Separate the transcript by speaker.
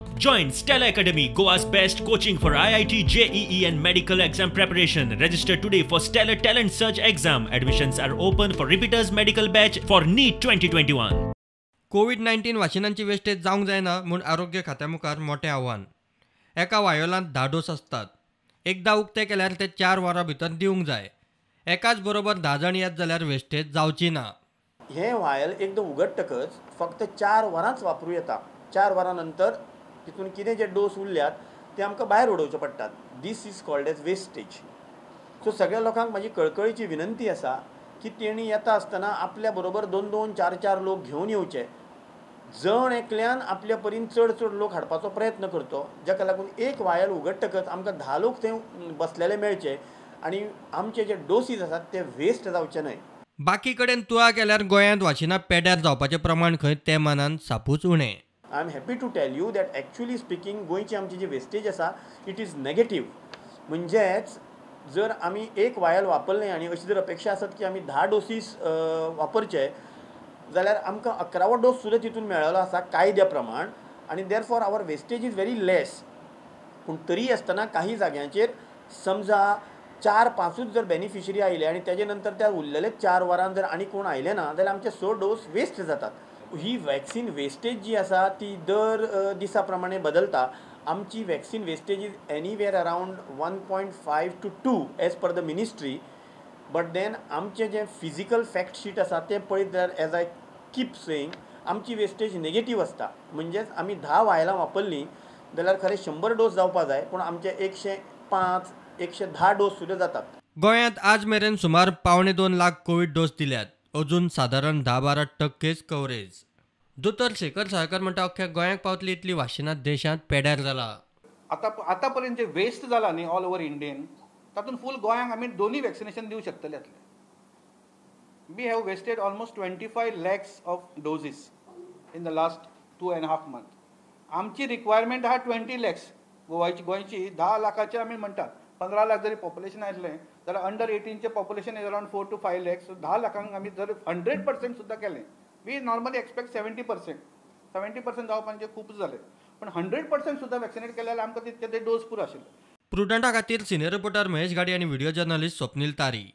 Speaker 1: Join Stella Academy, Goa's best coaching for IIT, JEE and medical exam preparation. Register today for Stellar Talent Search exam. Admissions are open for repeaters medical batch for NEET 2021.
Speaker 2: COVID-19 वाशिनांची wastage जावंक जायना म्हूण आरोग्य खात्या मुखार मोटें आव्हान. एका वायोलांत 10 dose आसतात. एकदां उक्ते केल्यार ते 4 वरां भितर दिवंक जाय. एकाच बरोबर 10 जाण येत जाल्यार वेस्टेज जावची ना.
Speaker 3: हें वायल एकदां उगडटकच फक्त 4 वरांच वापरूं येता. 4 वरां नंतर तितून कितें जे डोस उरल्यात ते आमकां भायर उडोवचे पडटात. This is called as wastage. So सगळ्या लोकांक म्हाजी कळकळीची विनंती आसा की तेणी येता आसतना आपल्या बरोबर 2 2 4 4 लोक घेवन येवचे. जण एकल्यान आपल्या परीन चड चड लोक हाडपाचो प्रयत्न करचो, जाका लागून एक वायल उगडटकच आमकां 10 लोक थंय बसलेले मेळचे आनी आमचे जे डोसीज आसात ते वेस्ट जावचे न्हय.
Speaker 2: बाकी कडेन तुळा केल्यार गोंयांत वाशिनां पेड्यार जावपाचें प्रमाण खंय ते मानान सापूच उणें.
Speaker 3: I am happy to tell you that actually speaking गोंयची आमची जी वेस्टेज आसा it is negative. म्हणजेच जर आमी एक वायल वापरलें आनी अशी जर अपेक्षा आसत की आमी 10 डोसीस वापरचे जाल्यार आमकां 11वो डोस सुद्दां तितून मेळ्ळो आसा कायद्या प्रमाण आनी therefore our wastage is very less. पूण तरी आसतना काही जाग्यांचेर समजा 4 5 जर बेनिफिशरी आयले आनी तेजे नंतर त्या उरलेले 4 वरां जर आनी कोण आयले ना जाल्यार आमचे 6 डोस वेस्ट जातात. ही वॅक्सिन वेस्टेज जी आसा ती दर दिसा प्रमाणे बदलता. आमची vaccine wastage is anywhere around 1.5 to 2 as per the ministry. But then आमचें जें फिजिकल फॅक्ट शीट आसा तें पळयत जाल्यार एज I keep saying आमची वेस्टेज नेगेटीव आसता. म्हणजेच आमी 10 वायलां वापरलीं जाल्यार खरें 100 डोस जावपा जाय पूण आमचे 105 110 डोस सुद्दां जातात.
Speaker 2: गोंयांत आज मेरेन सुमार 1.75 लाख कोवीड डोस दिल्यात. अजून सादारण 10-12% कवरेज. दोतोर शेखर साळकर म्हणटा अख्ख्या गोंयाक पावतली इतली वाशिनां देशांत पेड्यार जाला.
Speaker 4: आतां पर्यंत जे वेस्ट जाला न्ही ऑल ओवर इंडियन तातूंत फूल गोंयांक आमी 2 वॅक्सिनेशन दिवंक शकतले आसले. We have wasted almost 25 lakhs of doses in the last 2.5 month. आमची रिक्वायरमेंट आहा 20 lakhs. गोंयची 10 लाखाचे आमी म्हणटात. 15 लाख जरी पॉप्युलेशन आसलें जाल्यार अंडर 18चें population is around 4 to 5 lakhs. 10 लाखांक आमी जर 100% सुद्दां केलें, we normally expect 70%. 70% जावपाचें खूब जालें, पूण 100% सुद्दां वॅक्सिनेट केलें जाल्यार आमकां तितके ते डोस पुरो आशिल्ले.
Speaker 2: प्रुडंटा खातीर सिनियर रिपोर्टर महेश गाडी आनी व्हिडिओ जर्नलिस्ट स्वप्नील तारी.